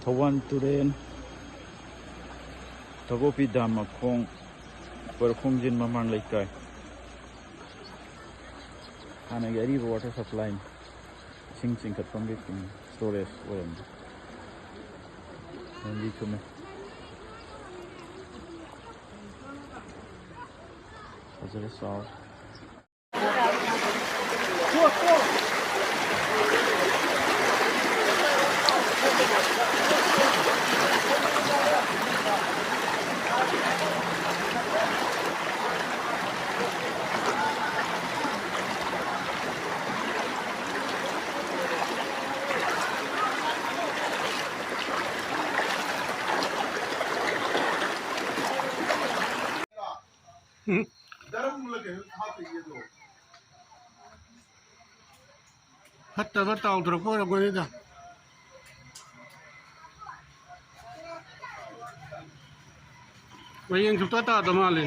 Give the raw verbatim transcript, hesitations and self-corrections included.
ꯊꯧꯕꯥꯜ ꯇꯨꯔꯦꯜ, ꯊꯕꯣꯄꯤ ꯗꯥꯝ ꯃꯈꯣꯡ, ꯄꯔꯈꯣꯡꯖꯤꯟ ꯃꯃꯥꯡ ꯂꯩꯀꯥꯏ꯫ ꯍꯥꯟꯅꯒꯤ ꯑꯔꯤꯕ water supply, ꯏꯁꯤꯡ ꯆꯤꯡꯈꯠꯐꯝꯒꯤ storage ꯑꯣꯏꯔꯝꯃꯤ꯫ ꯂꯝꯕꯤ ꯊꯨꯝꯃꯦ꯫ ꯐꯖꯔꯦ, ꯆꯥꯎꯔꯦ꯫ ꯐꯠꯇꯕ ꯇꯥꯎꯊꯔꯛꯄ ꯑꯣꯏꯔꯝꯒꯅꯤꯗ꯫ ꯃꯌꯦꯡ ꯁꯨꯡꯇꯥ ꯇꯥꯗ ꯃꯥꯜꯂꯦ꯫